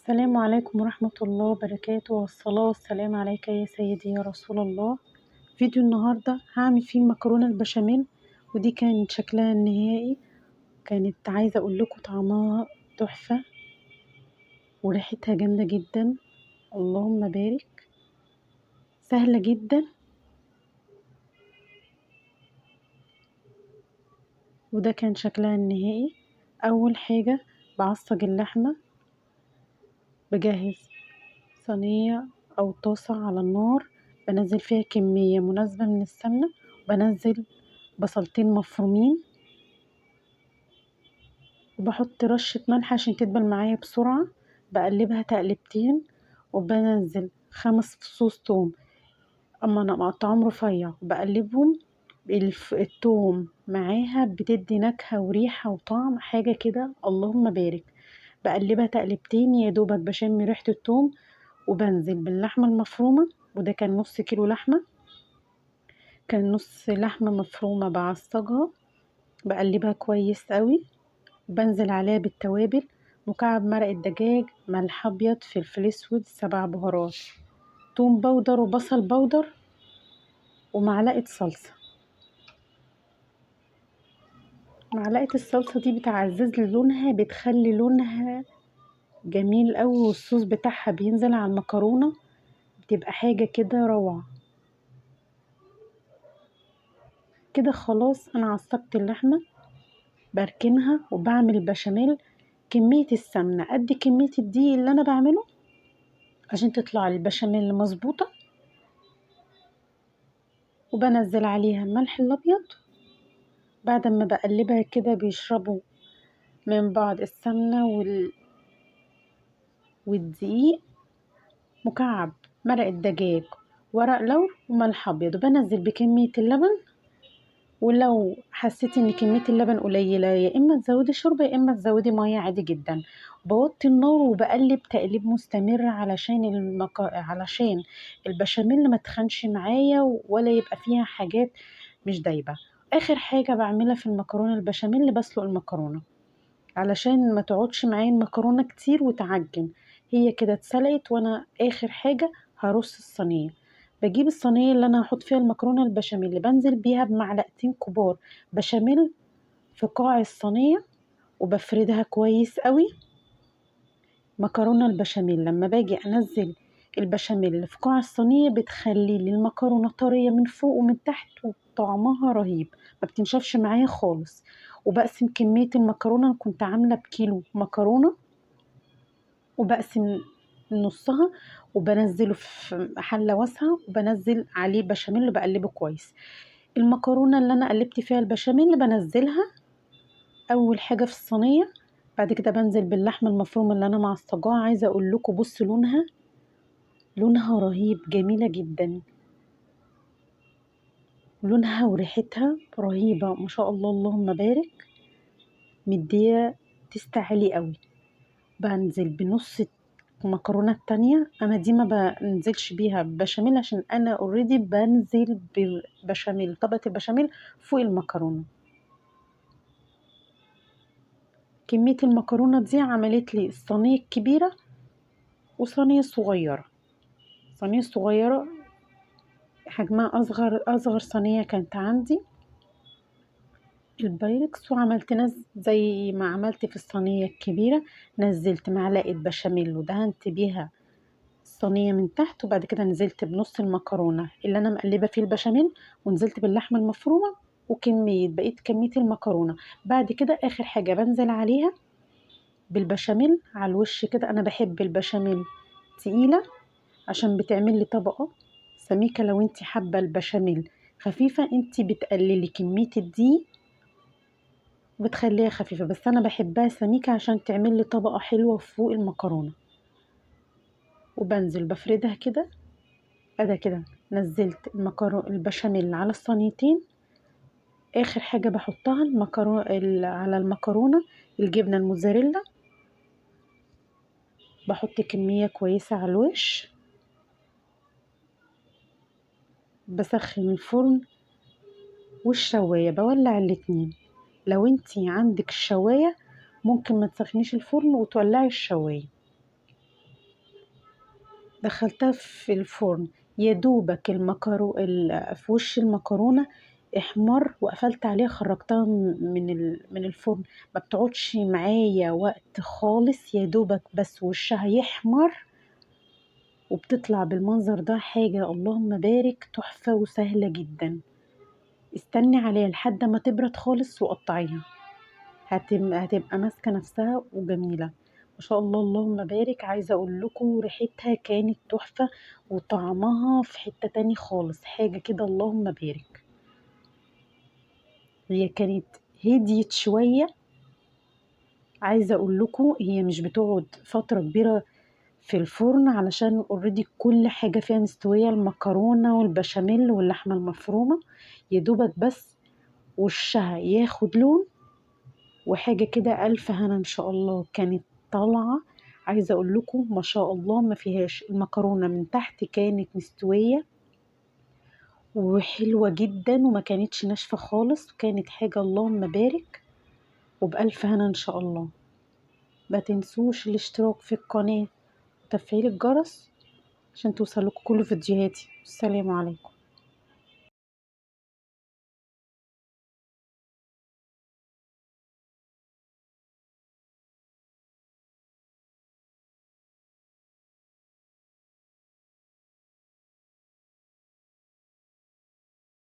السلام عليكم ورحمة الله وبركاته، والصلاة والسلام عليك يا سيدي يا رسول الله. فيديو النهاردة هعمل فيه المكرونة البشاميل، ودي كانت شكلها النهائي. كانت عايزة اقول لكم طعمها تحفة وريحتها جامدة جدا، اللهم بارك. سهلة جدا، وده كان شكلها النهائي. اول حاجة بعصج اللحمة، بجهز صينية او طاسة على النار، بنزل فيها كمية مناسبة من السمنة، وبنزل بصلتين مفرومين، وبحط رشة ملح عشان تدبل معايا بسرعة. بقلبها تقلبتين، وبنزل 5 فصوص توم، اما انا مقطعهم رفيع، وبقلبهم. التوم معاها بتدي نكهة وريحة وطعم حاجة كده، اللهم بارك. بقلبها تقلبتين يا دوبك بشم ريحة التوم، وبنزل باللحمة المفرومة. وده كان نص كيلو لحمة، كان نص لحمة مفرومة بعصجها، بقلبها كويس قوي، وبنزل عليها بالتوابل: مكعب مرق الدجاج، ملح ابيض، فلفل اسود، 7 بهارات، توم powder وبصل powder، ومعلقة صلصة. معلقة الصلصة دي بتعزز لي لونها، بتخلي لونها جميل قوي، والصوص بتاعها بينزل على المكرونة، بتبقى حاجة كده روعة. كده خلاص انا عصجت اللحمة، بركنها وبعمل بشاميل. كمية السمنة قد كمية الدقيق اللي انا بعمله عشان تطلع البشاميل مظبوطة، وبنزل عليها الملح الابيض. بعد ما بقلبها كده بيشربوا من بعض السمنة والدقيق، مكعب مرق الدجاج، ورق لور، وملح ابيض، وبنزل بكمية اللبن. ولو حسيتي ان كمية اللبن قليلة، يا اما تزودي شوربة يا اما تزودي مية، عادي جدا. بوطي النار وبقلب تقليب مستمر علشان البشاميل ما تخنش معايا ولا يبقى فيها حاجات مش دايبة. اخر حاجة بعملها في المكرونة البشاميل، بسلق المكرونة علشان ما تقعدش معايا المكرونة كتير وتعجن. هي كده اتسلقت، وانا اخر حاجة هرص الصينية. بجيب الصينية اللي انا هحط فيها المكرونة البشاميل، بنزل بيها بمعلقتين كبار بشاميل في قاع الصينية، وبفردها كويس قوي. مكرونة البشاميل لما باجي انزل البشاميل في قاع الصينية بتخلي لي المكرونة طرية من فوق ومن تحت، وطعمها رهيب، ما بتنشفش معايا خالص. وبقسم كمية المكرونة، أنا كنت عاملة بكيلو مكرونة، وبقسم نصها وبنزله في حلة واسعة، وبنزل عليه بشاميل وبقلبه كويس. المكرونة اللي أنا قلبت فيها البشاميل بنزلها أول حاجة في الصينية. بعد كده بنزل باللحمة المفرومة اللي أنا معصجاها. عايزة أقول لكم بصوا لونها، لونها رهيب، جميلة جدا، لونها وريحتها رهيبة ما شاء الله، اللهم بارك، مدية تست عالي قوي. بنزل بنص المكرونة التانية، أنا دي ما بنزلش بيها بشاميل عشان أنا اوريدي بنزل ببشاميل، طبقة البشاميل فوق المكرونة. كمية المكرونة دي عملت لي الصينية الكبيرة وصينية صغيرة. صينية صغيرة حجمها أصغر صينية كانت عندي البايركس، وعملت زي ما عملت في الصينية الكبيرة، نزلت معلقة بشاميل ودهنت بيها الصينية من تحت، وبعد كده نزلت بنص المكرونة اللي أنا مقلبة فيه البشاميل، ونزلت باللحمة المفرومة وكمية بقيت كمية المكرونة. بعد كده آخر حاجة بنزل عليها بالبشاميل على الوش كده. أنا بحب البشاميل تقيلة عشان بتعمل لي طبقة سميكة. لو انتي حابة البشاميل خفيفة انتي بتقللي كمية الدقيق وبتخليها خفيفة، بس أنا بحبها سميكة عشان تعمل لي طبقة حلوة فوق المكرونة. وبنزل بفردها كده، أدا كده نزلت البشاميل على الصينيتين. آخر حاجة بحطها على المكرونة الجبنة الموتزاريلا، بحط كمية كويسة على الوش. بسخن الفرن والشواية، بولع الاتنين. لو انتي عندك الشواية ممكن ما تسخنيش الفرن وتولعي الشواية. دخلتها في الفرن يا دوبك في وش المكرونة احمر، وقفلت عليها، خرجتها من الفرن. ما بتقعدش معايا وقت خالص، يا دوبك بس وشها يحمر وبتطلع بالمنظر ده. حاجة اللهم بارك، تحفة وسهلة جدا. استني عليها لحد ما تبرد خالص وقطعيها، هتبقى ماسكة نفسها وجميلة ما شاء الله اللهم بارك. عايزة اقول لكم ريحتها كانت تحفة وطعمها في حتة تاني خالص، حاجة كده اللهم بارك. هي كانت هديت شوية، عايزة اقول لكم هي مش بتقعد فترة كبيرة في الفرن علشان already كل حاجة فيها مستوية، المكرونة والبشاميل واللحمة المفرومة، يدوبك بس وشها ياخد لون وحاجة كده. ألف هنا إن شاء الله. كانت طالعة عايزة أقول لكم ما شاء الله ما فيهاش، المكرونة من تحت كانت مستوية وحلوة جدا وما كانتش ناشفة خالص، وكانت حاجة اللهم بارك، وبألف هنا إن شاء الله. ما تنسوش الاشتراك في القناة وتفعيل الجرس عشان توصلكوا كل فيديوهاتي. السلام عليكم.